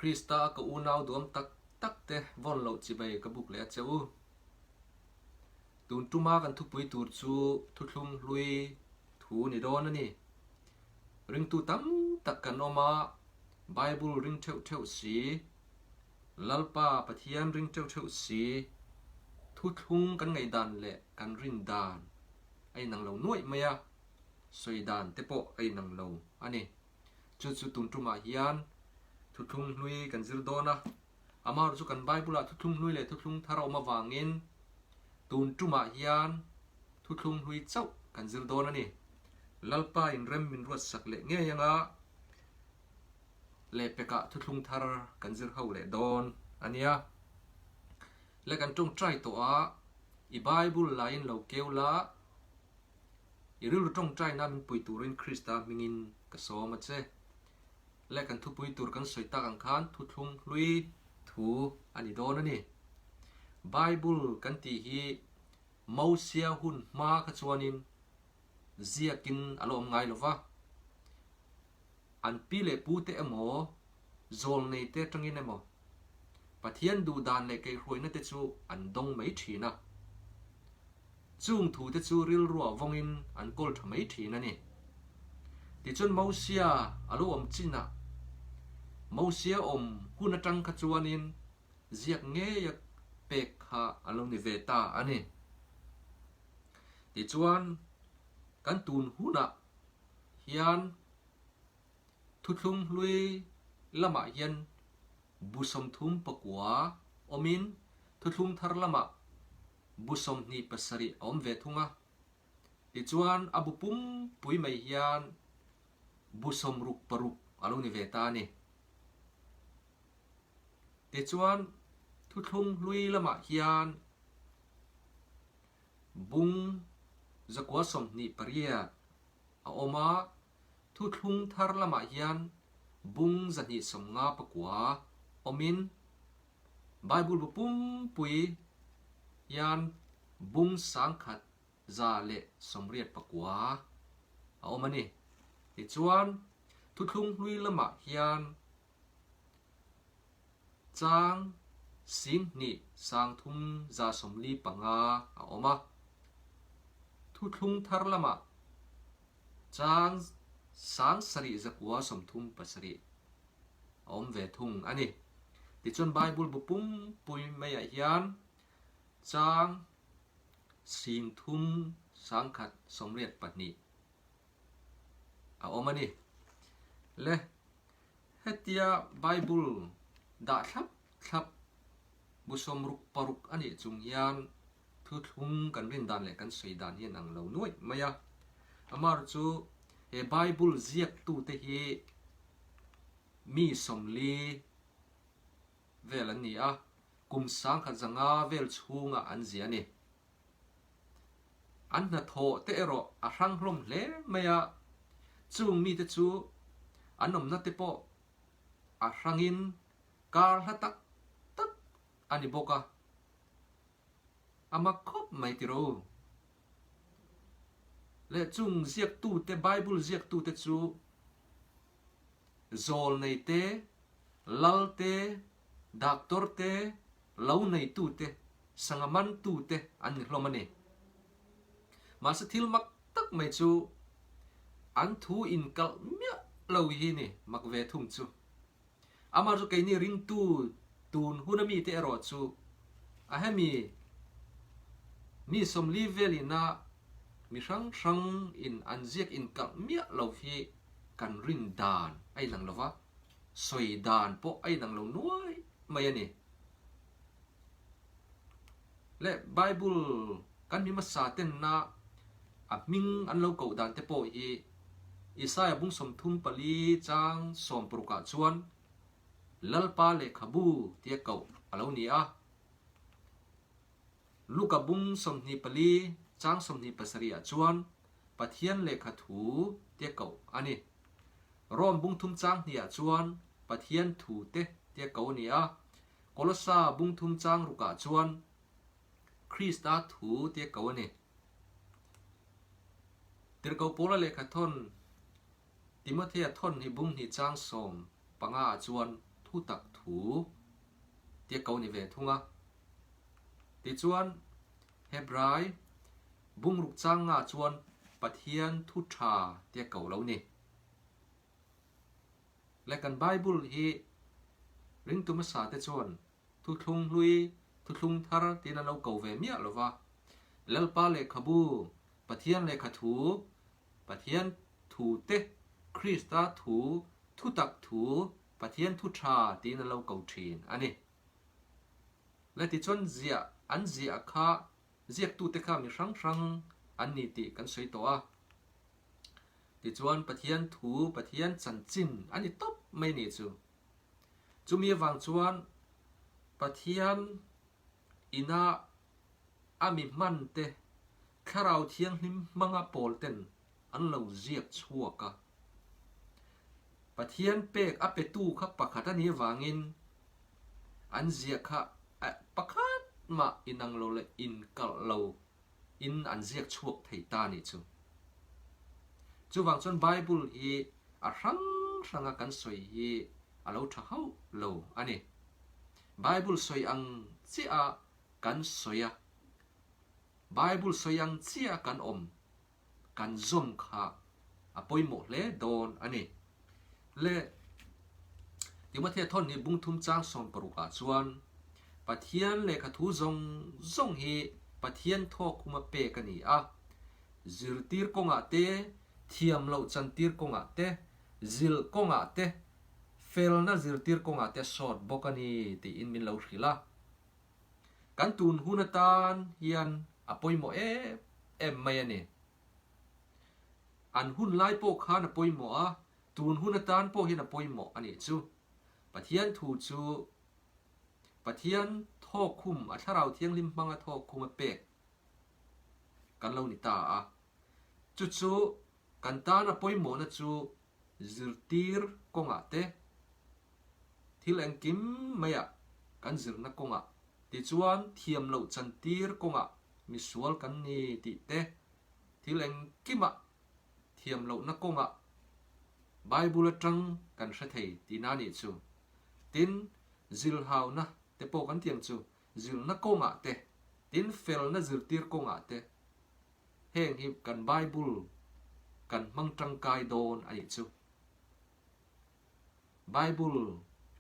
Krista a ka unau duam tak tak te vawn loh chibai ka buk leh a che u. Tun tuma kan thupui tur chu thuthlung hlui thu ni dawn a ni. Ringtu tam tak kan awm a, Bible ring theuh theuh si, Lalpa Pathian ring theuh theuh si, thuthlung kan ngaihdan leh kan rin dan a inang lo nuaih mai a, sawi dan te pawh a inang lo a ni. Chu chu tun tumah hian thuthlung hlui kan zir dawn a, amaherawhchu chu kan Bible ah thuthlung hlui leh thuthlung thar a awm avangin tun tumah hian thuthlung hlui chauh kan zir dawn a ni. Lalpa inrem min ruatsak leh ngei anga lehpekah thuthlung thar kan zir ho leh dawn a nia. Le kan tawngtai tawh a, i Bible laiin lo keu la, I rilru tawngtaina min pui turin Krista hmingin ka sawm a che. Le kan thupui tur kan sawi tak ang khan thuthlung hlui thu a ni dawn a ni. Bible kan tih hi Mosia hun hma kha chuanin ziakin a la awm ngai lo va. An pi leh pu te emaw, zawlnei te atangin emaw Pathian duh dan leh keihruaina te chu an dawng mai thin a. Chung thu te chu rilruah vawngin an kawl tha mai thin a ni. Tichuan Mosia a lo awm chinah, Mosia awm hun atang kha chuanin ziak ngeia pek kha a lo ni ve ta a ni. Tichuan kan tun hunah hian thuthlung hlui lamah hian bu 34 awmin thuthlung thar lamah bu 27 a awm ve thung a. Tichuan a bu pumpui mai hian bu 66 a lo ni ve ta a ni. Tichuan thuthlung hlui lamah hian bung 128 a awm a, thuthlung thar lamah hian bung 259 awmin Bible bu pumpui hian bung 1189 a awm a ni. Tichuan, thuthlung hlui lamah hian chang 2 345 a awm a, thuthlung thar lamah chang 7937 a awm ve thung a ni. Tichuan Bible bu pumpui maiah hian chang 3 182 a awm a ni. Le, hetia Bible dah thlap thlap bu 66 a nih chung hian thuthlung kan rin dan leh kan sawi dan hi an ang lo nuaih mai a. Amar chu he Bible ziaktute hi mi 40 vel an ni a, kum 1500 vel chhungah an ziah a ni. An hnathawh te erawh a hrang hlawm hle mai a, chung mite chu an awmna te pawh a hrangin kar hla tak tak a ni bawk a, a mak khawp mai tiro. Leh chung ziaktute, Bible ziaktute chu zawlnei te, lal te, doctor te, lo neitute, sangha mantute an ni hlawm a ni. Mahse thil mak tak mai chu an thu inkalh miah lo hi ni mak ve thung chu. Amah chu keini ringtu tun hun a mite erawh chu a hemi mi 40 velina mi hrang hrang in an ziak inkalh miah lo hi kan rin dan a inang lo va, sawi dan pawh a inang lo nuai mai a ni. Le Bible kan mi hmasa tenna a hming an lo koh dan te pawh hi Isaia bung 34 chang 16 ah chuan Lalpa lehkhabu tia koh a lo ni a. Luka bung 24 chang 27 ah chuan Pathian lehkha thu tia koh a ni. Rom bung 3 chang 2 ah chuan Pathian thu te tia koh a ni a. Kolosa bung 3 chang 6 ah chuan Krista thu tia koh a ni. Tirhkoh Paula lehkha thawn Timothea thawn hi bung 2 chang 15 ah chuan thu Thutak Thu tia ko ni ve thung a. Tichuan, Hebrai bungruk changa chuan Pathian Thu Tha tia ko lo ni. Le kan Bible hi ringtu hmasa te chuan Thuthlung hlui, Thuthlung thar tiin an lo ko ve miah lo va. Lalpa lehkhabu, Pathian lehkha thu, Pathian thu te, Krista thu, thutak thu, Pathian thu tha tiin an lo ko thin a ni. Le tichuan ziah an ziah kha ziaktute kha mi hrang hrang an ni tih kan sawi tawh a. Tichuan Pathian thu, Pathian chanchin a ni tawp mai ni chu. Chumi avang chuan Pathian ina a mi hman te Thlarau Thianghlim hmanga pawl ten an lo ziak chhuak a. Pathian pek a petu kha pakhat a nih avangin an ziah kha pakhat mah inang lo leh inkalh lo in an ziak chhuak thei ta nih chu. Chuvang chuan Bible hi a hrang hranga kan sawi hi a lo tha hauh lo a ni. Bible sawi ang chiah a kan sawi a, Bible sawi ang chiah a kan awm, kan zawm kha a pawimawh hle dawn a ni. Le Timothea thawn hi bungthum chang 16 ah chuan Pathian lehkha thu zawng zawng hi Pathian thawk huma pek a ni a, zirtir kawngah te, thiam loh chantir kawngah te, zilh kawngah te, felna zirtir kawngah te sawt bawk a ni tiin min lo hrilh a. Kan tun hun atan hian a pawimawh em em mai a ni. An hun lai pawh khan a pawimawh a, tun hun atan pawh hian a pawimawh a nih chu. Pathian thu chu Pathian thawkkhum, a Thlarau Thianghlim hmanga thawkkhum a pek kan lo ni ta a. Chu chu kan tan a pawimawhna chu zirtir kawngah te, thil engkim maiah kan zirna kawngah tichuan thiam loh chantir kawngah misual kan ni tih te, thil engkimah thiam lohna kawngah Bible atang kan hre thei tihna a nih chu. Tin, zilhauna te pawh kan tiang chu zilhna kawngah te, tin felna zirtir kawngah te heng hi kan Bible kan hmang tangkai dawn a nih chu. Bible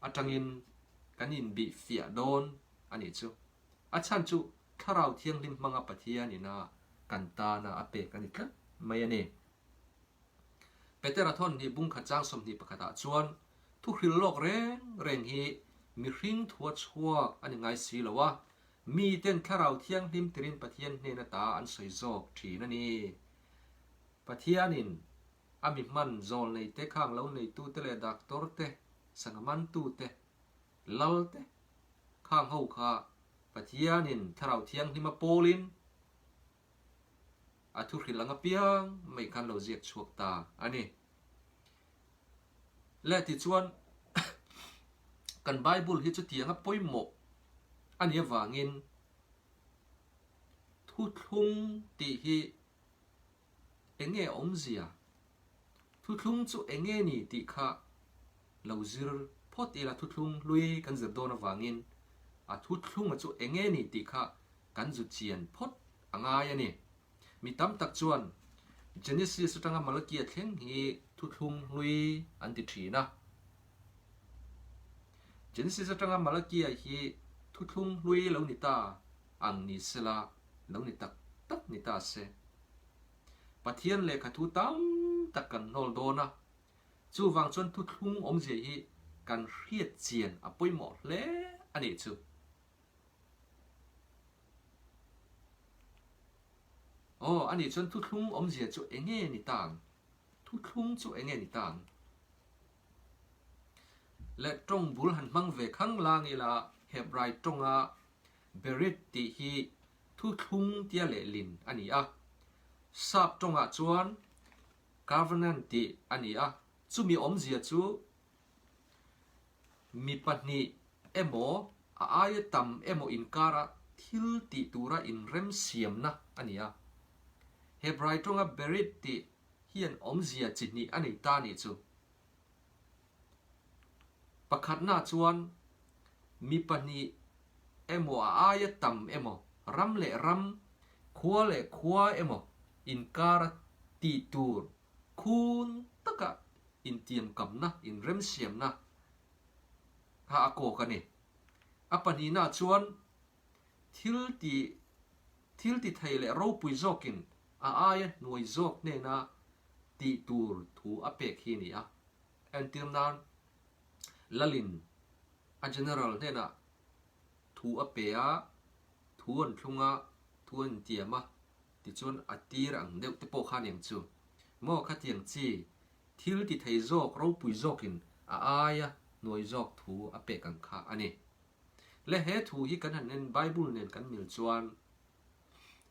atangin kan inbih fiah dawn a nih chu. A chhan chu Thlarau Thianghlim hmanga Pathian ina kan tana a pek a ni tlat mai a ni. Petera thawn hi bungkhat chang 21 ah chuan thuhril lawk reng reng hi mihring thua chhuak a ni ngai si lo a, miten Thlarau Thianghlim tirin Pathian hnen ata an sawi zawk thin a ni. Pathianin a mi hman zawl nei te, khang lo neitute leh doctor te, sangha mantute, lal te, khang ho kha Pathianin Thlarau Thianghlima pawlin a thu hrilh ang apiang mai khan lo ziak chhuak ta a ni. Le tichuan kan Bible hi chutianga pawimawh a nih avangin thuthlung tih hi Enge awmzia? Thuthlung chu enge ni tih kha lo zir phawt ila thuthlung hlui kan zir dawn avangin a thuthlunga chu enge ni tih kha kan zu chian phawt a ngai a ni. Mi tam tak chuan Genesis atanga Malakia thleng hi thuthlung hlui an ti thin a. Genesis atanga Malakia hi thuthlung hlui lo ni ta ang ni sela lo ni tak tak ni ta se. Pathian lehkha thu tam tak kan hnawl dawn a, chuvang chuan thuthlung awmzia hi kan hriat chian a pawimawh hle a nih chu. Aw, a nih chuan thuthlung awmzia chu enge ni ta ang? Thuthlung chu enge ni ta ang? Leh tawng bul han hmang ve khang lang ila Hebrai tawnga Berit tih hi thuthlung tia lehlin a ni a. Sap tawngah chuan Covenant tih a ni a, chumi awmzia chu mi pahnih emaw a aia tam emaw inkara thil tih tura inremsiamna a ni a. Hebrai tawnga Berit tih hian awmzia chi hnih a nei ta nih chu. Pakhatna chuan mi pahnih emaw a aia tam emaw, ram leh ram, khua leh khua emaw inkara tih tur khun taka intiamkamna, inremsiamna kha a kawk a ni. A pahnihna chuan thil ti thil ti thei leh ropui zawkin a aia hnuai zawk hnena tih tur thu a pek hi a ni a. Entir nan Lalin a General hnenah thu a pe a, thu an thlung a, thu an intiam a, tichuan a tir ang deuh te pawh kha aniang chu. Maw khatiang chi thil ti thei zawk ropui zawkin a aia hnuai zawk thu a pek ang kha a ni. Le he thu hi kan han en Bible nen kan mil chuan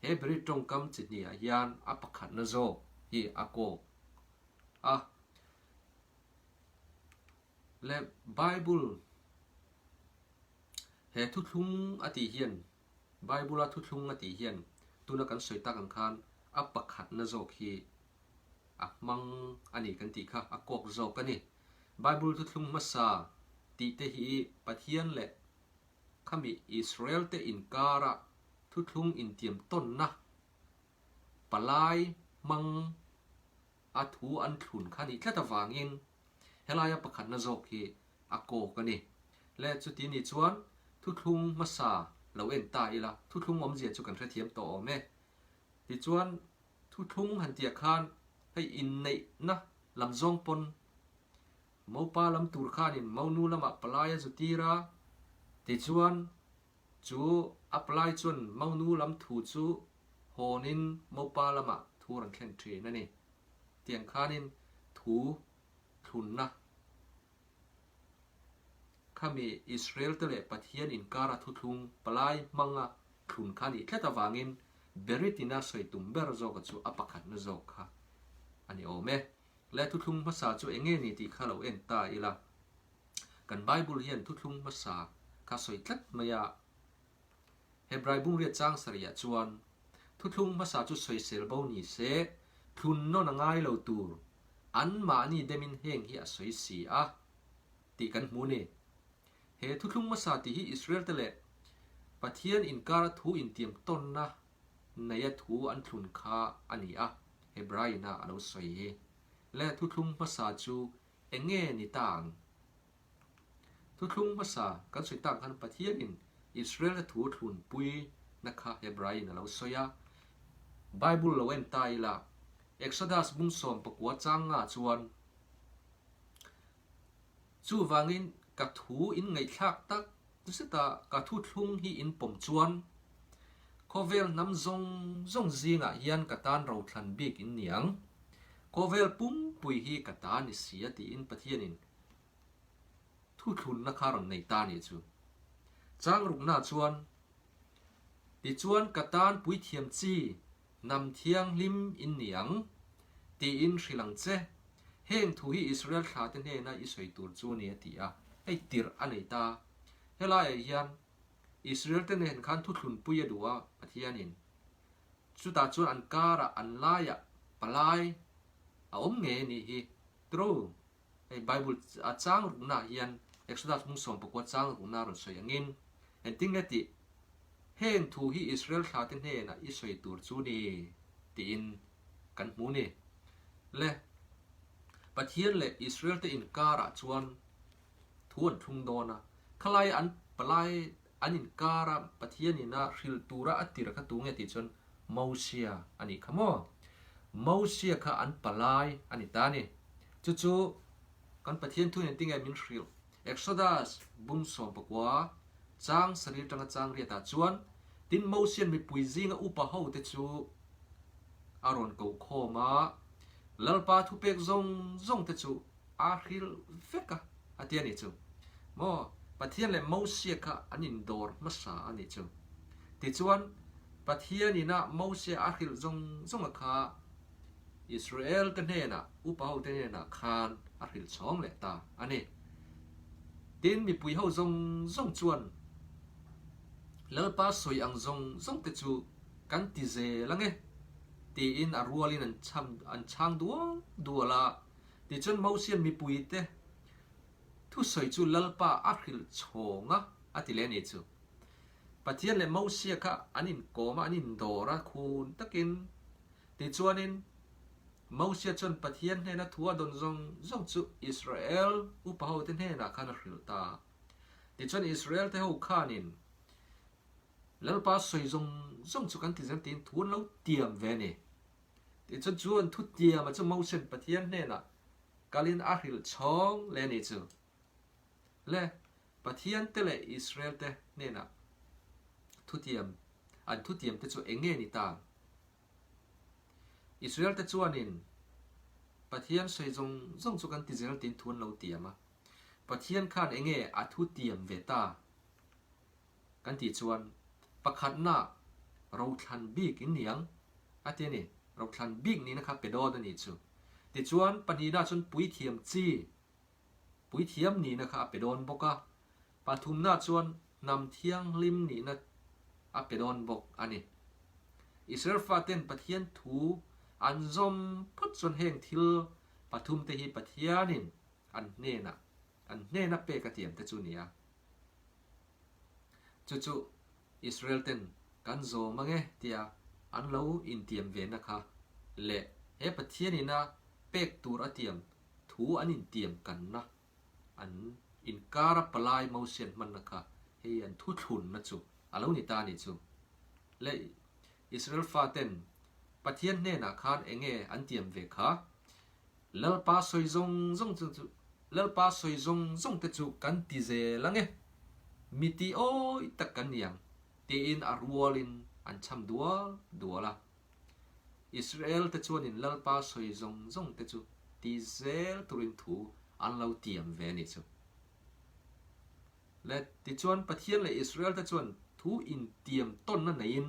he beri tawngkam chi hniah hian a pakhatna zawk hi a kawk a. Le Bible he thuthlung a tih hian Bible a thuthlung a tih hian tuna kan sawi tak ang khan a pakhatna zawk hi a hmang a ni kan tih kha a kawk zawk a ni. Bible thuthlung hmasa tih te hi Pathian leh khami Israel te inkara thuthlung intiam tawnna palai hmang a thu an thlun kha nih tlat avangin helaia pakhatna zawk hi a kawk a ni. Le chuti ni chuan thuthlung hmasa lo en ta ila, thuthlung awmzia chu kan hrethiam tawh awm e. Tichuan thuthlung han tiah khan hei inneihna lam zawng pawn Mopa lam tur khanin Monu lamah palai a zu tir a, tichuan chu a palai chuan Monu lam thu chu hawnin Mopa lamah thu rawn thlen thin a ni. Tiang khanin thu thlunna khami Israel te leh Pathian inkara thuthlung palai hmanga thlun kha nih tlat avangin Beritina sawi tum ber zawka chu a pakhatna zawk kha a ni awm e. Le thuthlung hmasa chu eng nge ni tih kha lo en ta ila. Kan Bible hian thuthlung hmasa kha sawi tlat mai a. Hebrai bungriat chang sarihah chuan thuthlung hmasa chu sawisel bo ni se, thlun nawn a ngai lo tur, anmahni demin heng hi a sawi si a tih kan hmu ni. He thuthlung hmasa tih hi Israel te leh Pathian inkara thu intiam tawnna neia thu an thlun kha a ni a, Hebraina a lo sawi hi. Le thuthlung hmasa chu eng nge ni ta ang? Thuthlung hmasa kan sawi tak khan Pathianin Israel-te thu thlunpui na kha Hebrain a lo sawi a. Bible lo en ta ila, Exodus bung 19 chang nga chuan, Chuvangin ka thu in ngaihthlak tak zeta ka thuthlung hi in pawm chuan, khawvel hnam zawng zawng zingah hian ka tan rothlan bik in ni ang. Khawvel pumpui hi ka ta ni si a tiin Pathianin thuthlunna kha rawn nei ta a nih chu. Changrukna chuan, Tichuan ka tan puithiam chi hnam thianghlim in ni ang, tiin hrilh ang che. Heng thu hi Israel thlate hnena i sawi tur chu a ni a ti a, hei tirh a nei ta. Helaiah hian Israel te nen khan thuthlunpui a duh a Pathianin. Chutah chuan an karah an laiah palai a awm ngei a nih hi. True. Hei Bible a chang ruknaah hian Exodus hmung 19 chang rukna a rawn sawi angin engtin nge tih heng thu hi Israel thlate hnenah i sawi tur chu ni tiin kan hmu ni. Le Pathian leh Israel te inkarah chuan thu an thlung dawn a, khalai an palai an inkara Pathianina hrilh tura a tir kha tu nge tih chuan Mosia a nih kha maw? Mosia kha an palai a ni ta a ni. Chu chu kan Pathian thu hian tinge min hrilh? Exodus bung 19 chang sarih atanga chang riatah chuan, Tin Mosian mipui zinga upa ho te chu a rawn ko khawm a, Lalpa thupek zawng zawng te chu a hrilh vek a, a ti a nih chu. Maw, Pathian leh Mosia kha an indawr hmasa a nih chu. Tichuan, Pathian ina Mosia a hrilh zawng zawnga kha Israel te hnenah, upa ho te hnenah khan a hrilh chhawng leh ta a ni. Tin, mipui ho zawng zawng chuan Lalpa sawi ang zawng zawng te chu kan ti zel ange, tiin a rualin an chham an chhang dual dual a. Tichuan Mosian mipuite. Thusawi chu Lalpa a hrilh chhawng a, a ti leh a nih chu. Pathian leh Mosia kha an inkawm a, an indawr a khun takin. Tichuanin, Mosia chuan Pathian hnena thu a dawn zawng zawng chu Israel upa hote hnenah khan a hrilh ta. Tichuan Israel te ho khanin Lalpa sawi zawng zawng chu kan ti zel tiin thu an lo tiam ve a ni. Tichuan chu an thu tiama chu Mosian Pathian hnenah kalin a hrilh chhawng leh a ni chu. Le, Pathian te leh Israel te hnenah thutiam an thutiam te chu eng nge ni ta? Israel te chuanin Pathian sawi zawng zawng chu kan ti zel tiin thu an lo tiam a. Pathian khan eng nge a thutiam ve ta? Kan tih chuan pakhatna rothlan bik in ni ang a ti a ni. Rothlan bik nihna kha pe dawn a nih chu. Tichuan pahnihna chuan puithiam chi, puithiam nihna kha a pe dawn bawk a. Pathumna chuan hnam thianghlim nihna a pe dawn bawk a ni. Israel faten Pathian thu an zawm phawt chuan heng thil pathumte hi Pathianin an hnenah an hnena pek a tiam te chu ni a. Chu chu Israel ten kan zawm ange tia an lo intiam ve na kha leh he Pathian ina pek tur a tiam thu an intiam kanna an inkara palai Mosian hmanna kha hei an thuthlunna chu a lo ni ta a nih chu. Leh Israel fa ten Pathian hnenah khan enge an tiam ve kha? Lalpa sawi zawng zawng chu chu Lalpa sawi zawng zawng te chu kan ti zel ang e, mi ti awi tak kan ni ang, tiin a rualin an cham dual dual a. Israel te chuanin Lalpa sawi zawng zawng te chu ti zel turin thu an lo tiam ve a nih chu. Le tichuan Pathian leh Israel te chuan thu intiam tawnna neiin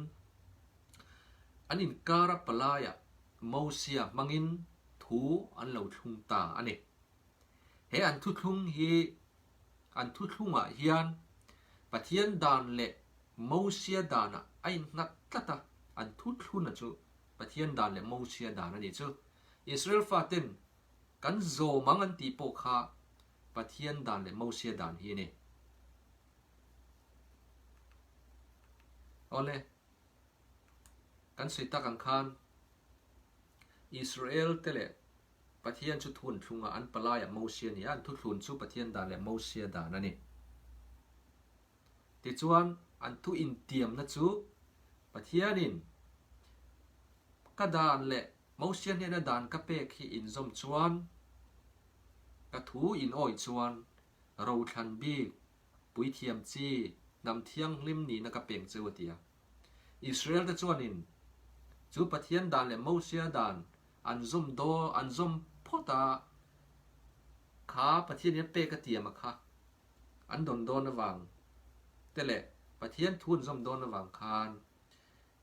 an inkara palaiah Mosia hmangin thu an lo thlung ta a ni. He an thuthlung hi an thuthlungah hian Pathian dan leh Mosia danah a innghat tlat a, an thuthluna chu Pathian dan leh Mosia dan a nih chu. Israel faten kan zawm ang an tih pawh kha Pathian dan leh Mosia dan hi a ni. Awle. Kan sawi tak ang khan Israel te leh Pathian chu thu an thlung a, an palaiah Mosia a ni a, an thuthlun chu Pathian dan leh Mosia dan a ni. Tichuan an thu intiamna chu Pathianin ka dan leh Mosia hnena dan ka pek hi inzawm chuan ka thu in awi chuan rothlan bik Puithiam chi, hnam thianghlim nihna ka peng cheu a ti a. Israel te chuanin chu Pathian dan leh Mosia dan an zawm daw an zawm phawt a, kha Pathian in a pek a tiam a kha an dawn dawn avang te leh Pathian thu an zawm dawn avang khan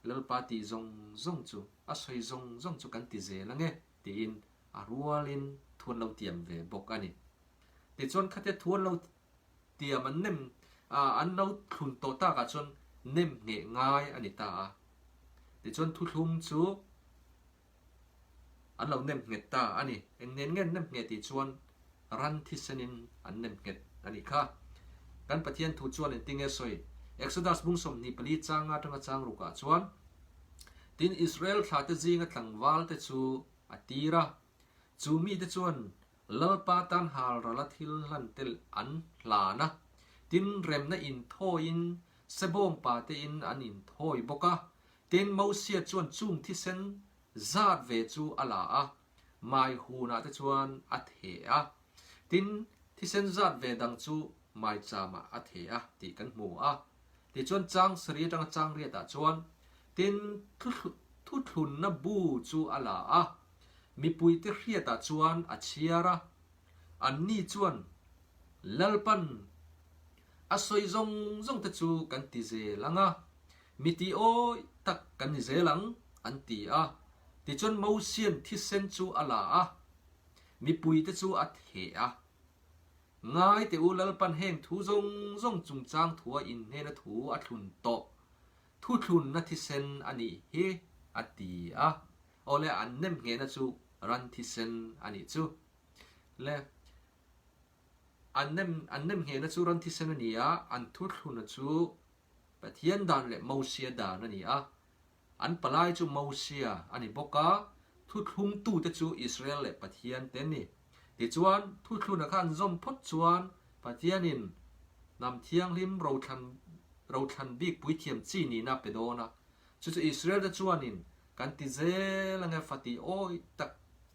Lalpa tih zawng zawng chu a sawi zawng zawng chu kan ti zel ange tiin a rualin thu an lo tiam ve bawk a ni. Tichuan khatia thu an lo tiam an nem an lo thlun tawh takah chuan nem ngheh ngai a ni ta a. Tichuan thuthlum chu an lo nem nghet ta a ni. Eng nen nge an nem ngheh tih chuan ran thisenin an nem nghet a nih kha. Kan Pathian thu chuan engtinge sawi? Exodus bung 24 changa atanga chang rukah chuan, Tin, Israel thlate zinga tlangvalte chu a tir a, chu mite chuan Lalpa tan halrala thil hlan tel an hlan a, tin remna inthawiin Sebawng patein an inthawi bawk a. Tin Mosia chuan chung thisen zat ve chu a la a, mai hunah te chuan a theh a, tin thisen zat ve dang chu maichamah a theh a tih kan hmu a. Tichuan chang sarih atanga chang riatah chuan tin thuthlunna bu chu a la a, Mipuite hriatah chuan a chhiar a, anni chuan Lalpan a sawi zawng zawng te chu kan ti zel ang a, mi ti awih tak kan ni zel ang, an ti a. Tichuan Mosian thisen chu a la a, mipuite chu a theh a. Ngai teh u Lalpan heng thu zawng zawng chungchang thua inhnena thu a thlun tawh, thuthlunna thisen a nih hi, a ti a. Awle an nem nghehna chu ran thisen a nih chu. Le. An nem an nem nghehna chu ran thisen a ni a, an thuthluna chu Pathian dan leh Mosia dan a ni a. An palai chu Mosia a ni bawk a, thuthlungtute chu Israel leh Pathian te an ni. Tichuan, thuthluna kha an zawm phawt chuan Pathianin hnam thianghlim rothlan rothlan bik puithiam chi nihna a pe dawn a. Chu chu Israel te chuanin kan ti zel ange fati awi tak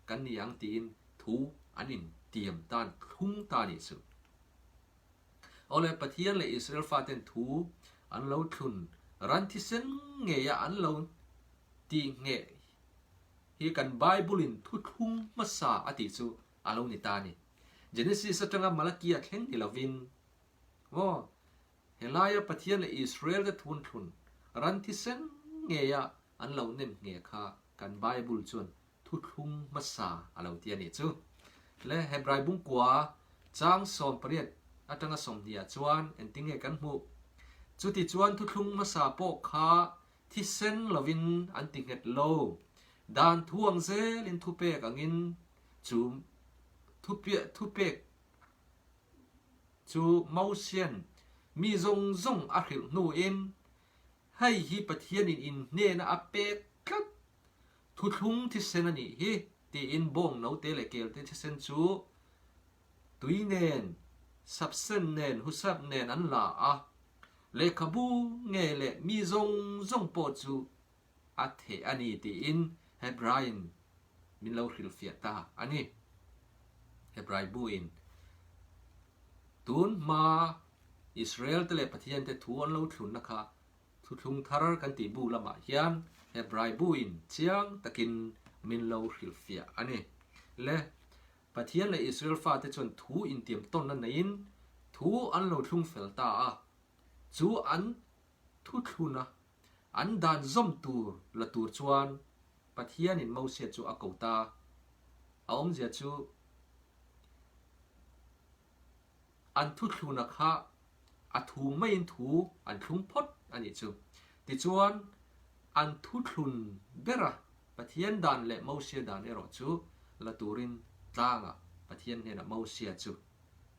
kan ni ang tiin thu an intiam tan thlung ta nih chu. Awle, Pathian leh Israel faten thu an lo thlun ran thisen ngeia an lo tih ngheh hi kan Bible-in thuthlung hmasa a tih chu a lo ni ta a ni. Genesis atanga Malakia thleng ni lovin, Aw, helaia Pathian leh Israel te thun thlun ran thisen ngeia an lo nem ngheh kha kan Bible chuan thuthlung hmasa a lo ti a nih chu. Le Hebrai bungkua chang 18 atanga 20 ah chuan engtinge kan hmuh? Chuti chuan thuthlung hmasa pawh kha thisen lovin an ti nghet lo. Dan thu ang zelin thupek angin chu thupek chu Mosian mi zawng zawng a hrilh hnuin hei hi Pathianin inhnena a pek tlat Thuthlung thisen a nih hi, tiin bawng note leh kelte thisen chu tui nen, sapsen nen, husap nen an la a. Lehkhabu nge leh mi zawng zawng pawh chu a theh a ni tiin Hebraiin min lo hrilhfiah ta a ni. Hebrai buin tun hma Israel te leh Pathian te thu an lo thlunna kha Thuthlung thar kan tih bu lamah hian Hebrai buin chiang takin min lo hrilhfiah a ni. Le, Pathian leh Israel fate chuan thu intiam tawnna neiin thu an lo thlung fel ta a, chu an thuthluna an dan zawm tur la tur chuan Pathianin Mosia chu a ko ta. A awmzia chu An thuthluna kha a thu maiin thu an thlung phawt a nih chu. Tichuan, an thuthlun bera Pathian dan leh Mosia dan erawh chu la turin tlangah Pathian hnenah Mosia chu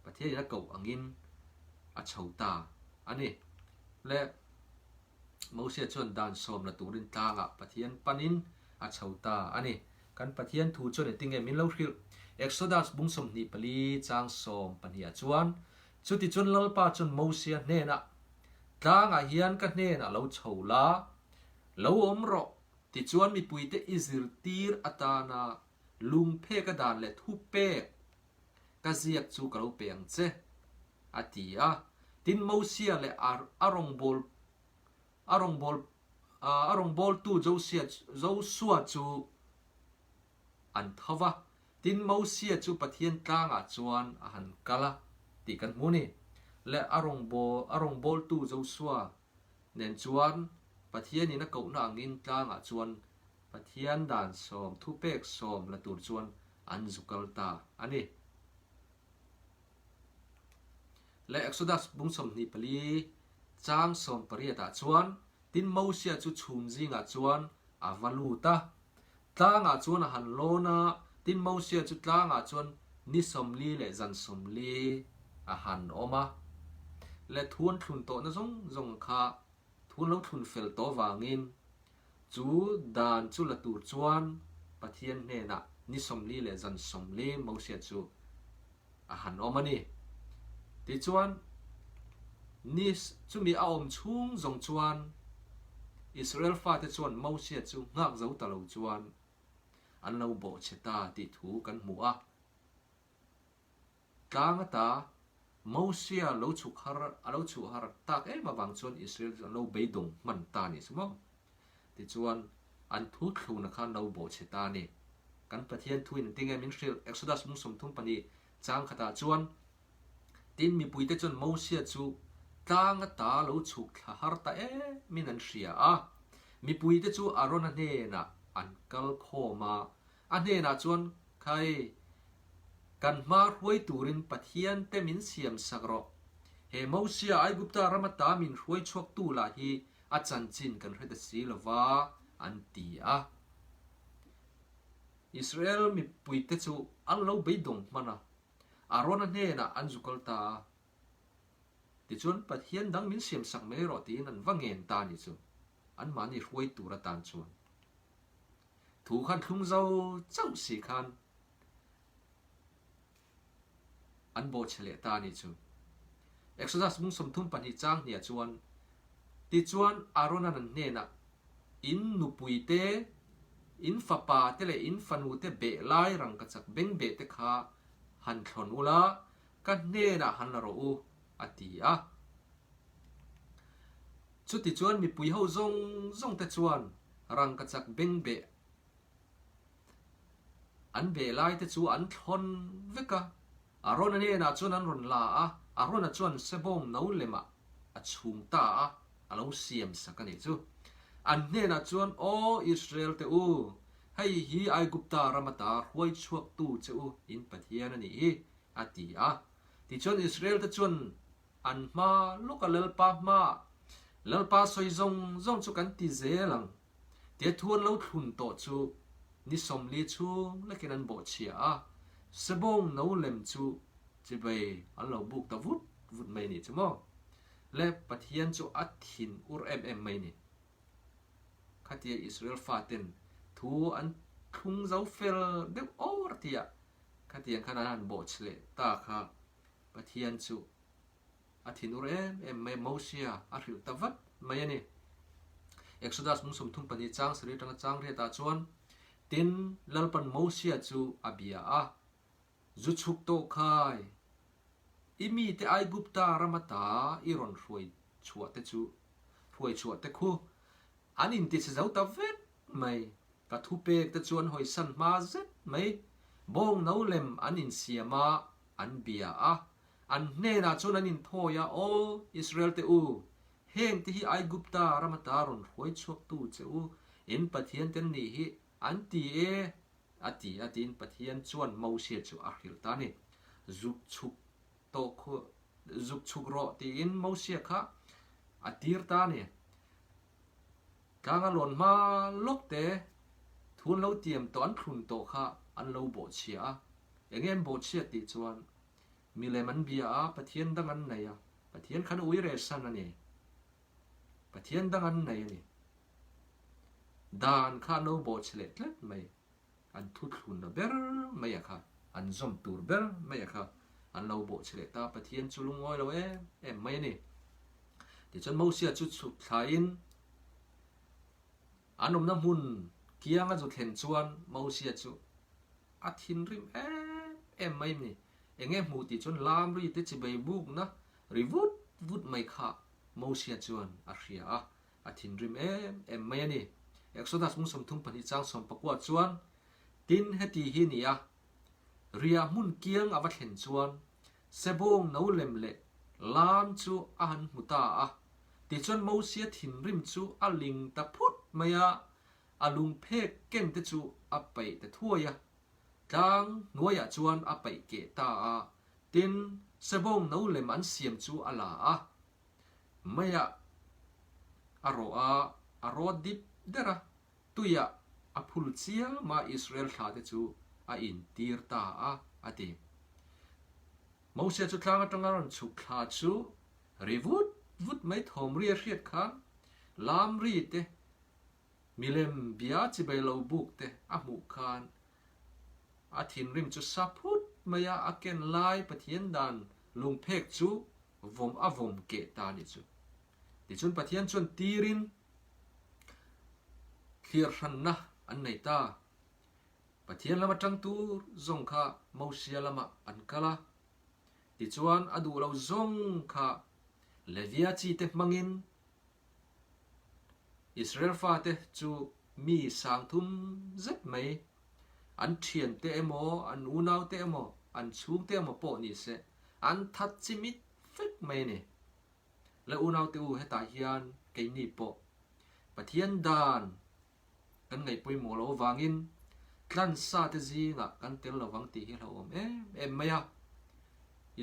Pathianin a koh angin a chho ta a ni. Le Mosia chuan dan sawm la turin tlangah Pathian panin a chho ta a ni. Kan Pathian thu chuan engtinge min lo hrilh? Exodus bung 24 chang 12 ah chuan, Chutichuan Lalpa chuan Mosia hnenah, Tlangah hian ka hnenah lo chho la, lo awm rawh, tichuan mipuite i zirtir atana lungpheka dan leh thupek ka ziak chu ka lo pe ang che, a ti a. Tin, Mosia leh a rawngbâwl a rawngbâwl a rawngbâwltu Josia Josua chu an tho va. Tin, Mosia chu Pathian tlângah chuan a han kal a tih kan hmu a ni. Leh a rawngbâwl a rawngbâwltu Josua nen chuan Pathianin a kohna angin tlângah chuan Pathian dan sawm thupek sawm la tur chuan an zu kal ta a ni. Leh Exodus bung 24 chang 18 ah chuan tin Mosia chu chhum zingah chuan a va lut a, tlangah chuan a han lawn a, tin Mosia chu tlangah chuan ni 40 leh zan 40 a han awm a. Leh thu an thlun tawhna zawng zawng kha thu an lo thlun fel tawh vangin Chu dan chu la tur chuan Pathian hnenah ni 40 leh zan 40 Mosia chu a han awm a ni. Tichuan, ni chumi a awm chhung zawng chuan Israel fate chuan Mosia chu nghak zo ta lo chuan an lo bawhchhe ta tih thu kan hmu a. Tlang ata Mosia lo chhuk har a lo chhuh har tak em avang chuan Israel chu an lo beidawng hman ta a nih chu maw? Tichuan, an thu thluna khan lo bawhchhe ta a ni. Kan Pathian thuin engtin nge min hrilh? Exodus mung 32 chang khatah chuan, Tin, mipuite chuan Mosia chu tlang ata lo chhuk thla har ta emin an hria a. Mipuite chu Arona hnenah an kal khawm a, A hnenah chuan, Khai, kan hma hruai turin Pathian te min siam sak rawh. He Mosia Aigupta ram ata min hruai chhuaktu lah hi a chanchin kan hre ta si lo va, an ti a. Israel mipuite chu an lo beidawng hman a. Arona hnenah an zu kal ta a. Tichuan, Pathian dang min siamsak mai rawh tiin an va ngen ta a nih chu, anmahni hruai tur atan chuan. Thu khan thlung zo chauh si khan an bawhchhe leh ta a nih chu. Exodus mung 32 chang hniah chuan, Tichuan, Aaron-a'n an hnenah, In nupuite, in fapate leh in fanute beh lai rangkachak bengbeh te kha han thlawn ula, Ka hnenah han la rawh u, a ti a. Chutichuan mipui ho zawng zawng te chuan rangkachak bengbeh an beh lai te chu an thlawn vek a. Arona hnenah chuan an rawn la a, Arona chuan sebawng no lemah a chhung ta a, a lo siam sak a nih chu. An hnenah chuan, Aw Israel te u, hei hi Aigupta ram ata hruai chhuaktu che u in Pathian a nih hi, a ti a. Tichuan Israel te chuan an hma lawka Lalpa hmaah, Lalpa sawi zawng zawng chu kan ti zel ang, tia thu an lo thlun tawh chu ni 40 chhung lekin an bawhchhia a, sebawng no lem chu chibei an lo buk ta vut vut mai a nih chu maw? Le Pathian chu a thin ur em em mai a ni. Khatia Israel faten thu an thlung zo fel deuh awr tia Khatiang khan an han bawhchhe leh ta kha Pathian chu a thinur em em mai a, Mosia a hrilh ta vat mai a ni. Exodus mung 34 chang sarih atanga chang riatah chuan, Tin, Lalpan Mosia chu a bia a, Zu chhuk tawh khai, i mite Aigupta ram ata i rawn hruai chhuah te chu, hruai chhuah te khu an intichhe zo ta vek mai. Ka thupek te chuan hawisan hma zet mai. Bawng no lem an insiam a, an bia a. An hnenah chuan an inthawi a, Aw, Israel te u, heng te hi Aigupta ram ata rawn hruai chhuaktu che u, in Pathian te an nih hi, an ti e, a ti a, tiin Pathian chuan Mosia chu a hrilh ta a ni. Zuk chhuk tawh khu, zuk chhuk rawh, tiin Mosia kha a tir ta a ni. Tlang a lawn hma lawk te thu an lo tiam tawh an thlun tawh kha an lo bawhchhia a, enge an bawhchhiat tih chuan milem an bia a, Pathian dang an nei a, Pathian khan ui reh san a ni, Pathian dang an nei a ni. Dan kha an lo bawhchhe leh tlat mai. An thuthlunna ber mai a kha, an zawm tur ber mai a kha an lo bawhchhe leh ta, Pathian chu lungawi lo em em mai a ni. Tichuan Mosia chu chhuk thlaiin an awmna hmun kianga zu thlen chuan Mosia chu a thinrim em em mai a ni. Enge hmuh tih chuan lamri te chibei bukna ri vut vut mai kha Mosia chuan a hria a, A thinrim em em mai a ni. Exodus mung 32 chang 19 chuan, Tin, heti hi ni a, Riah hmun kiang a va thlen chuan sebawng no lem leh lam chu a han hmu ta a. Tichuan Mosia thinrim chu a ling ta phut mai a, a lungphek ken te chu a paih ta thuai a, tlang hnuaiah chuan a paih keh ta a. Tin, sebawng no lem an siam chu a la a, Meiah a rawh a, a rawt dip der a, tuiah a phul chiam a, Israel thla te chu a intir ta a, a ti. Mosia chu tlang atanga rawn chhuk thla chu ri vut vut mai thawm ri a hriat khan lam ri te, milem bia chibai lo buk te a hmuh khan a thinrim chu sa phut mai a, a ken lai Pathian dan lungphek chu vawm a vawm keh ta a nih chu. Tichuan Pathian chuan tirin thlir hranna an nei ta. Pathian lama tang tur zawng kha Mosia lamah an kal a. Tichuan a duh lo zawng kha Levia chi te hmangin Israel fate chu mi 3000 zet mai an thiante emaw, an unaute emaw, an chhungte emaw pawh ni se an that chi mit vek mai a ni. Le unaute u hetah hian keini pawh Pathian dan kan ngaih pawimawh loh avangin tlansa te zingah kan tel lovang tih hi hlauhawm em em mai a.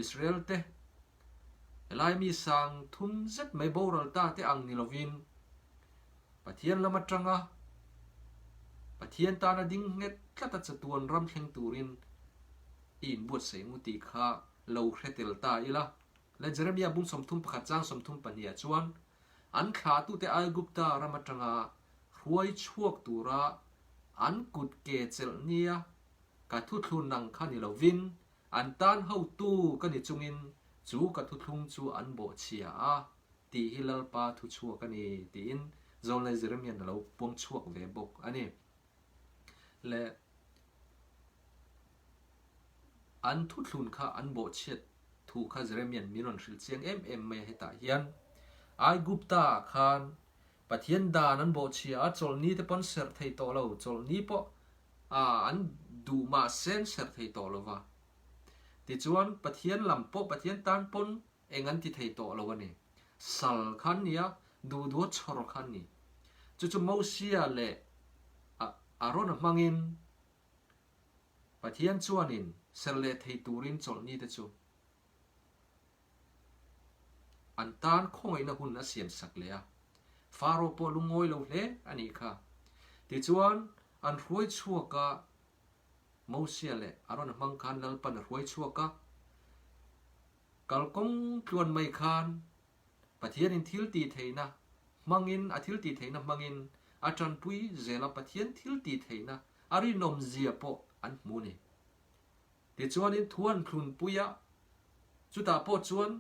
Israel te helai mi 3000 zet mai boral ta te ang ni lovin Pathian lam atanga Pathian tana ding nghet tlat a chatuan ram thleng turin. I inbuatsaih ngu tih kha lo hre tel ta ila. Le Jeremia bung 31 chang 32 ah chuan, An thlahtute Aigupta ram atanga hruai chhuak tura an kut ke chelh nia ka thuthlun ang kha ni lovin, an tan hotu ka ni chungin chu ka thuthlung chu an bawhchhia a tih hi Lalpa thu chhuak a ni tiin Zawlnei Jeremia'n a lo puang chhuak ve bawk a ni. Le an thuthlun kha an bawhchhiat thu kha Jeremia'n min rawn hrilh chiang em em mai a hetah hian Aigupta ah khan Pathian dan an bawhchhia a, chawlhni te pawh an serh thei tawh lo, chawlhni pawh an duh mah se an serh thei tawh lo va. Tichuan Pathian lam pawh Pathian tan pawn eng an ti thei tawh lo a ni. Sal kha an ni a, duh duha chhawr kha an ni. Chu chu Mosia leh Arona hmangin Pathian chuanin serh leh thei turin chawlhni te chu an tan khawngaihna hun a siam sak leh a. Faro pawh lungawi lo hle a nih kha. Tichuan, an hruai chhuak a, Mosia leh Arona hmang khan Lalpan a hruai chhuak a. Kalkawng tluan mai khan Pathianin thil tih theihna hmangin a thil tih theihna hmangin a tanpui zel a, Pathian thil tih theihna a rinawm zia pawh an hmu ni. Tichuanin thu an thlunpui a, chutah pawh chuan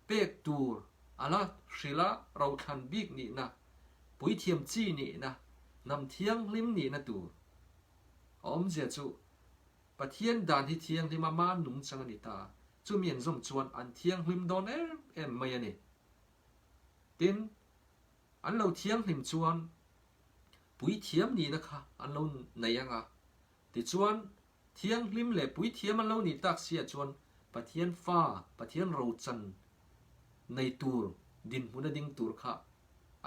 pek tur a la hrilh a, rothlan bik nihna, puithiam chi nihna, hnam thianghlim nihna tur a awmzia chu Pathian dan hi thianghlim a man nungchang a ni ta, chumi an zawm chuan an thianghlim dawn em em mai a ni. Tin, an lo thianghlim chuan puithiam nihna kha an lo nei ang a, tichuan thianghlim leh puithiam an lo nih tak siah chuan Pathian fa, Pathian rochan nei tur dinhmun a ding tur kha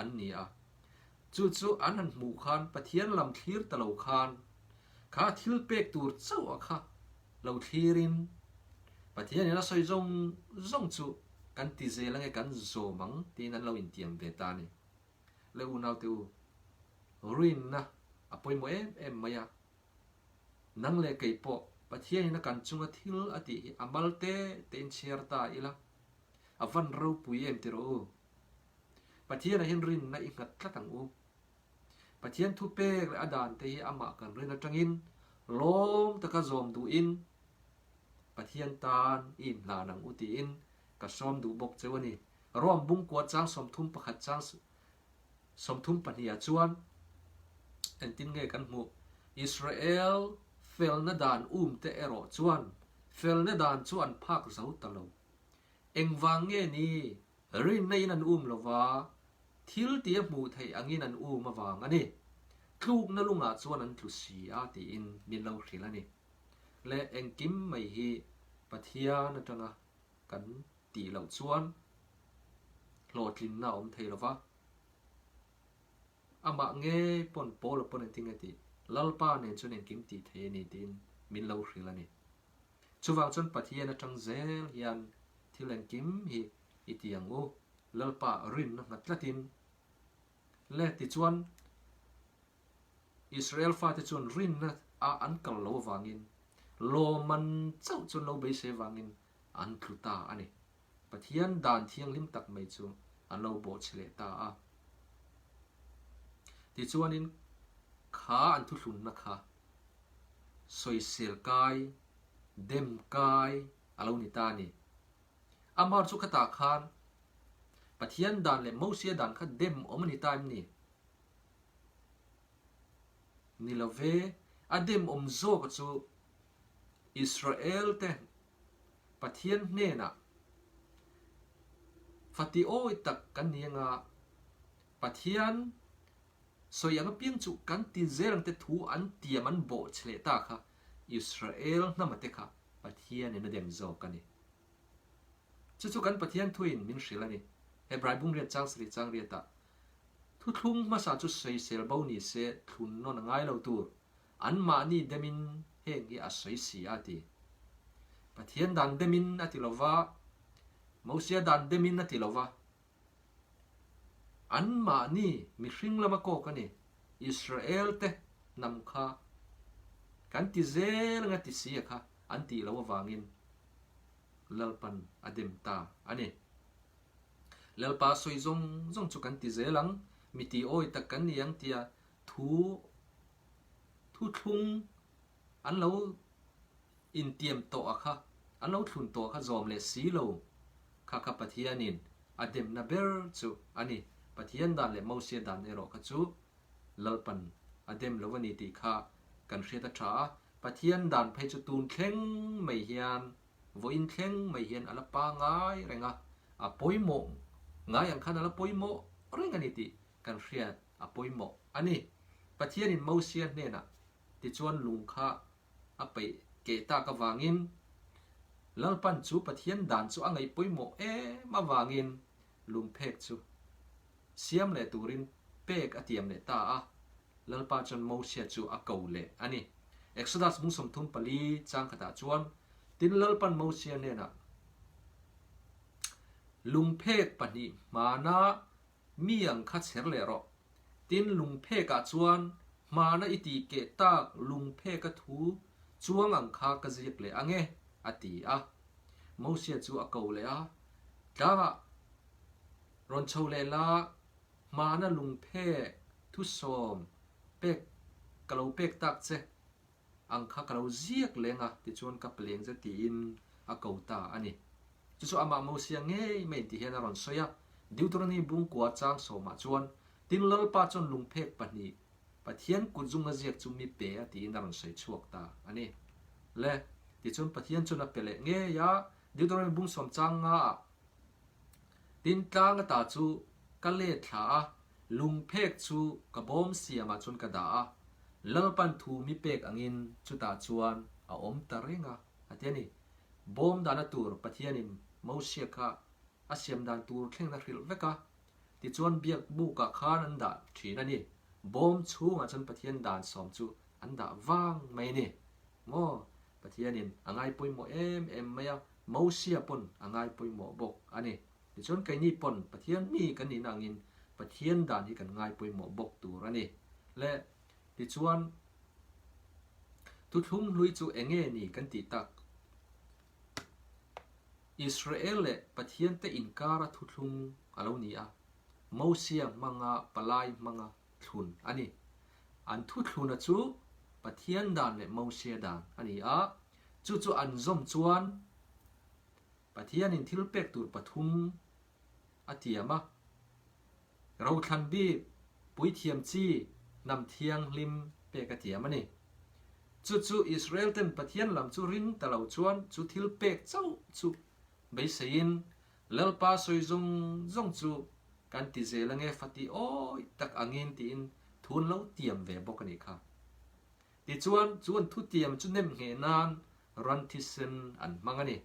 an ni a. Chu chu an han hmuh khan Pathian lam thlir ta lo khan kha thil pek tur chauh a kha lo thlirin Pathianin a sawi zawng zawng chu kan ti zel ange kan zawm ang tiin an lo intiam ve ta a ni. Le unaute u, rinna a pawimawh em em mai a, nang leh kei pawh Pathianin a kan chunga thil a tih hi a mal te tein chhiar ta ila, a van ropui em ti rawh u. Pathianah hian rinna i nghat tlat ang u. Pathian thupek leh a dante hi amah kan rin atangin lawm taka zawm duhin Pathian tan i inhlan ang u tiin ka sawm duh bawk cheu a ni. Rome bungkua chang 31 chang 32 ah chuan engtin nge kan hmuh? Israel felna dan umte erawh chuan felna dan chu an phak zo ta lo. Engvang nge ni? Rinna in an um lova, thil tih a hmuh theih angin an um avang a ni. Tlukna lungah chuan an tlu si a tiin min lo hrilh a ni. Le engkim mai hi Pathian atanga kan tih loh chuan hlawhtlinna a awm thei lova. Amah ngei pawn Paula pawn engtin nge tih? Lalpa nen chuan engkim tih thei a ni tiin min lo hrilh a ni. Chuvang chuan Pathian atang zel hian thil engkim hi i ti ang u, Lalpa rinna nghat tlatin. Le tichuan Israel fate chuan rinna a an kal lo avangin lawmman chauh chuan lo beisei avangin an tlu ta a ni. Pathian dan thianghlim tak mai chu an lo bawhchhe leh ta a. Tichuanin kha an thuthlunna kha sawisel kai, dem kai a lo ni ta a ni. Amar chu khatah khan Pathian dan leh Mosia dan kha dem awm a ni ta em ni? Ni lo ve, a dem awm zawk chu Israel te Pathian hnenah fati awi tak kan ni anga Pathian sawi ang apiang chu kan ti zel ang te thu an tiam an bawh che leh ta kha Israel hnama te kha Pathianin a dem zawk a ni. Chu chu kan Pathian thuin min hrilh a ni. Hebrai bungriat chang sarih chang riatah Thuthlung hmasa chu sawisel bo ni se thlun nawn a ngai lo tur. Anmahni demin heng hi a sawi si a ti. Pathian dan demin a ti lo va, Mosia dan demin a ti lo va. Anmahni mihring lama kawk a ni, Israel te hnam kha kan ti zel anga ti si a kha. an tih loh avangin Lalpan a dem ta a ni. Lalpa sawi zawng zawng chu kan ti zel ang, mi ti awi tak kan ni ang tia thu thuthlung an lo intiam tawh a kha, an lo thlun tawh a kha zawm leh si lo kha kha Pathianin a demna ber chu a ni. Pathian dan leh Mosia dan erawh kha chu Lalpan a dem lo a ni tih kha kan hriat a tha a, Pathian dan phei chu tun thleng mai hian, vawiin thleng mai hian a la pangai reng a, a pawimawh ngai ang khan a la pawimawh reng a ni tih kan hriat a pawimawh a ni. Pathianin Mosia hnenah tichuan lung kha a peih keh tak avangin Lalpan chu Pathian dan chu a ngaih pawimawh em avangin lungphek chu siam leh turin pek a tiam leh ta a, Lalpa chuan Mosia chu a ko leh a ni. Exodus bung 34 chang khatah chuan, Tin Lalpan Mosia hnenah, Lungphek pahnih hmana mi ang kha chher leh rawh. Tin lungphekah chuan hmana i tih keh tak lungpheka thu chuang ang kha ka ziak leh ang e, a ti a. Mosia chu a ko leh a, Tlangah rawn chho leh la, hmana lungphek thusawm pek ka lo pek tak che ang kha ka lo ziak leng a, tichuan ka pleng che tiin a ko ta a ni. Chu chu amah Mosia ngei mai ti hian a rawn sawi a, Deuteronomy bungkua chang sawmah chuan, Tin Lalpa chuan lungphek pahnih Pathian kut zunga ziak chu mi pe a tiin a rawn sawi chhuak ta a ni. Le, tichuan Pathian chuan a pe leh ngei a, Deuteronomy bung sawm chang nga ah, Tin tlang ata chu ka let thla a, lungphek chu ka bawm siamah chuan ka dah a, Lalpan thu mi pek angin chutah chuan a awm ta reng a, a ti a ni. Bawm dahna tur Pathianin Mosia kha a siam dan tur thlengna hrilh vek a, tichuan biak bukah khan an dah thin a ni. Bawm chhungah chuan Pathian dan sawm chu an dah vang mai a ni. Maw? Pathianin a ngai pawimawh em em mai a, Mosia pawn a ngai pawimawh bawk a ni. Tichuan keini pawn Pathian mi kan nihna angin Pathian dan hi kan ngai pawimawh bawk tur a ni. Le, tichuan thuthlung hlui chu eng nge ni kan tih tak? Israel leh Pathian te inkara thuthlung a lo ni a, Mosia hmanga palai hmanga thlun a ni. An thuthluna chu Pathian dan leh Mosia dan a ni a, chu chu an zawm chuan Pathianin thil pek tur pathum a tiam a, Rothlan bik, puithiam chi, hnam thianghlim pek a tiam a ni. Chu chu Israel ten Pathian lam chu ring ta lo chuan chu thil pek chauh chu beiseiin Lalpa sawi zawng zawng chu kan ti zel ange fati awi tak angin tiin thu an lo tiam ve bawk a nih kha. Tichuan, chu an thutiam chu nem ngheh nan ran thisen an hmang a ni.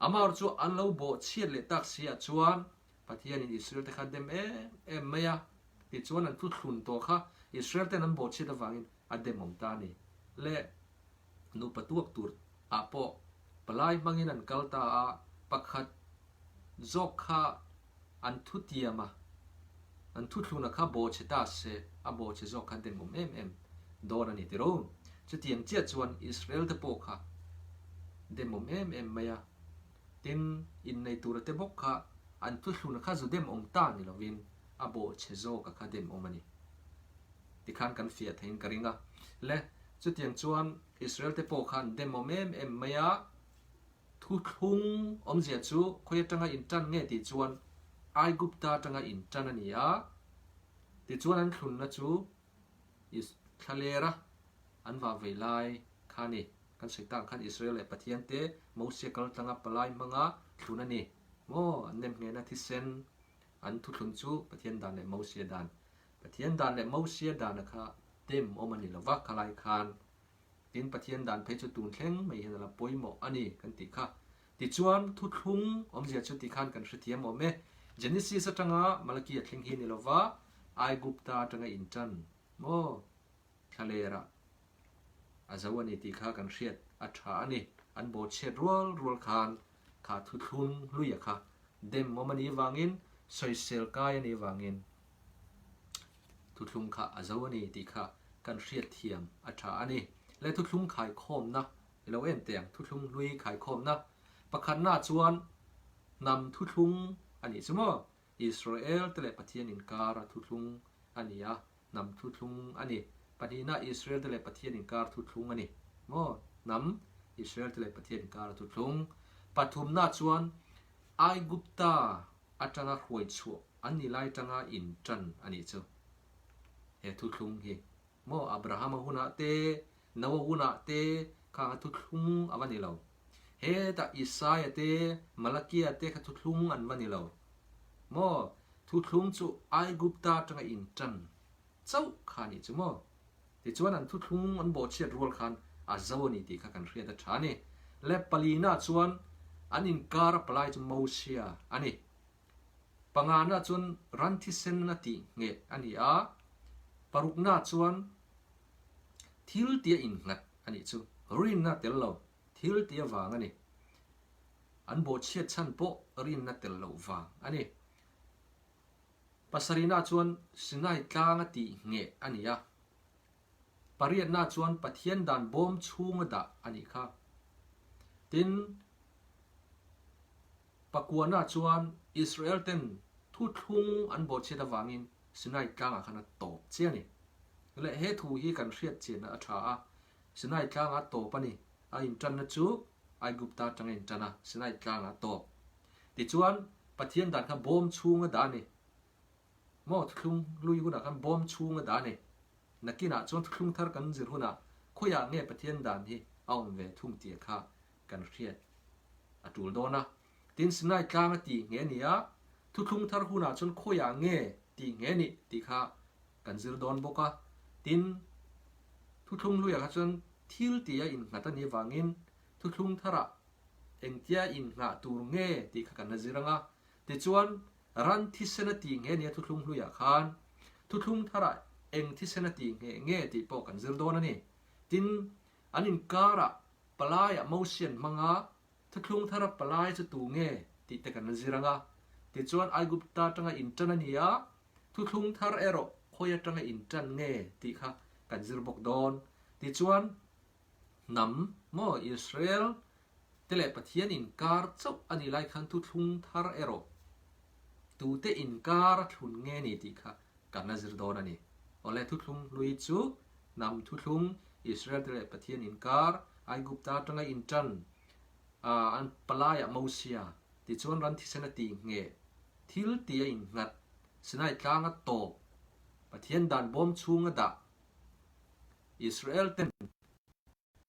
Amah chu an lo bawh chhiat leh tak si ah chuan Pathianin Israel te kha dem em em mai a, tichuan an thuthlun tawh kha Israel ten an bawh chhiat avangin a dem awm ta a ni. Le nupa tuak tur ah pawh palai hmangin an kal ta a, pakhat zawk kha an thutiam a, an thuthluna kha bawhchhe ta se, a bawhchhe zawk kha dem awm em em dawn a ni tiro. Chutiang chiah chuan Israel te pawh kha dem awm em em mai a, tin innei tura te bawk kha an thuthluna kha zu dem awm ta ni lovin a bawhchhe zawka kha dem awm a ni. Tikhan kan fiah theiin ka ring a. Le, chutiang chuan Israel te pawh khan dem awm em em mai a, Thuthlung awmzia chu khawi atanga intan nge tih chuan Aigupta atanga intan a ni a, tichuan an thlunna chu Thlalera an vah vei lai kha a ni. Kan sawi tak ang khan Israel leh Pathian te Mosia kal tlanga palai hmanga thlun a ni maw? An nem nghehna thisen an thuthlun chu Pathian dan leh Mosia dan. Pathian dan leh Mosia dana kha dem awm a ni lova khalai khan Tin, Pathian dan phei chu tun thleng mai hian a la pawimawh a ni kan tih kha. Tichuan, thuthlung awmzia chu tikhan kan hrethiam awm e. Genesis atanga Malakia thleng hi ni lova, Aigupta atanga intan maw thlalera a zo a ni tih kha kan hriat a tha a ni. An bawhchhiat rual rual khan kha thuthlung hluia kha dem awm a nih vangin, sawisel kai a nih vangin, Thuthlung kha a zo a ni tih kha kan hriatthiam a tha a ni. Le thuthlung khaikhawmna. I lo en teh ang thuthlung hlui khaikhawmna pakhatna chuan hnam thuthlung a nih chu maw? Israel te leh Pathian inkar a thuthlung a ni a, hnam thuthlung a ni. Pahnihna Israel te leh Pathian inkar thuthlung a ni maw? Hnam Israel te leh Pathian inkar a thuthlung. Pathumna chuan Aigupta atanga hruai chhuah an ni lai tanga intan a nih chu he thuthlung hi. Maw Abrahama hunah te, Noa hunah te khang a thuthlung a va ni lo. Hetah Isaia te, Malakia te kha thuthlung an va ni lo. Maw thuthlung chu Aigupta atanga intan chauh kha a nih chu maw? Tichuan an thuthlung an bawhchhiat rual khan a zo a ni tih kha kan hriat a tha a ni. Le palina chuan an inkar a palai chu Mosia a ni. Pangana chuan ran thisen a tih ngheh a ni a, parukna chuan thil tia innghat a nih chu rinna tel lo thil tia vang a ni. An bawhchhiat chhan pawh rinna tel loh vang a ni. Pasarihna chuan Sinai tlang a tih ngheh a ni a, pariatna chuan Pathian dan bawm chhunga dah a nih kha. Tin, Pakuana chuan Israel ten thuthlung an bawhchhiat avangin Sinai tlangah khan a tawp chiah a ni. Leh he thu hi kan hriat chianna a tha a, Sinai tlangah a tawp a ni. A intanna chu Aigupta atanga intan a, Sinai tlangah a tawp. Tichuan, Pathian dan kha bawm chhunga dah a ni. Maw thuthlung hlui hunah khan bawm chhunga dah a ni. Nakinah chuan thuthlung thar kan zir hunah khawiah nge Pathian dan hi a awm ve thung tih kha kan hriat a tul dawn a. Tin, Sinai tlang a tih nge ni a, thuthlung thar hunah chuan khawiah nge tih nge nih tih kha kan zir dawn bawk a. Tin, thuthlung hluiah kha chuan thil tih a innghat a nih avangin thuthlung tharah engtia innghah tur nge tih kha kan la zir ang a. Tichuan, ran thisen a tih nge nia thuthlung hluiah khan thuthlung tharah eng thisen a tih nge nge tih pawh kan zir dawn a ni. Tin, An inkarah palaiah Mosian hmanga thuthlung thara palai chu tu nge tih te kan la zir ang a. Tichuan Aigupta atanga intan a ni a, thuthlung thar erawh khawi atanga intan nge tih kha kan zir bawk dawn. Tichuan hnam maw Israel te leh Pathian inkar chauh a nih lai khan thuthlung thar erawh tute inkar a thlun nge ni tih kha kan la zir dawn a ni. Awle thuthlung hlui chu hnam thuthlung Israel te leh Pathian inkar Aigupta atanga intan an palaiah Mosia tichuan ran thisen a tih ngheh thil tih a innghat Sinai tlanga tawp Pathian dan bawm chhunga dah Israel ten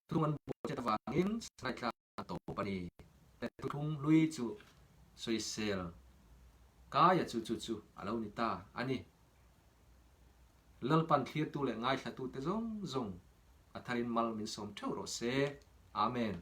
Thuthlung an buaichet avangin Sinai tlang a tawp a ni. Thuthlung hlui chu sawisel kaia chu chu chu a lo ni ta a ni. Lalpan thlirtu leh ngaithlatute zawng zawng a tharin mal min sawm theuh rawh se. Amen.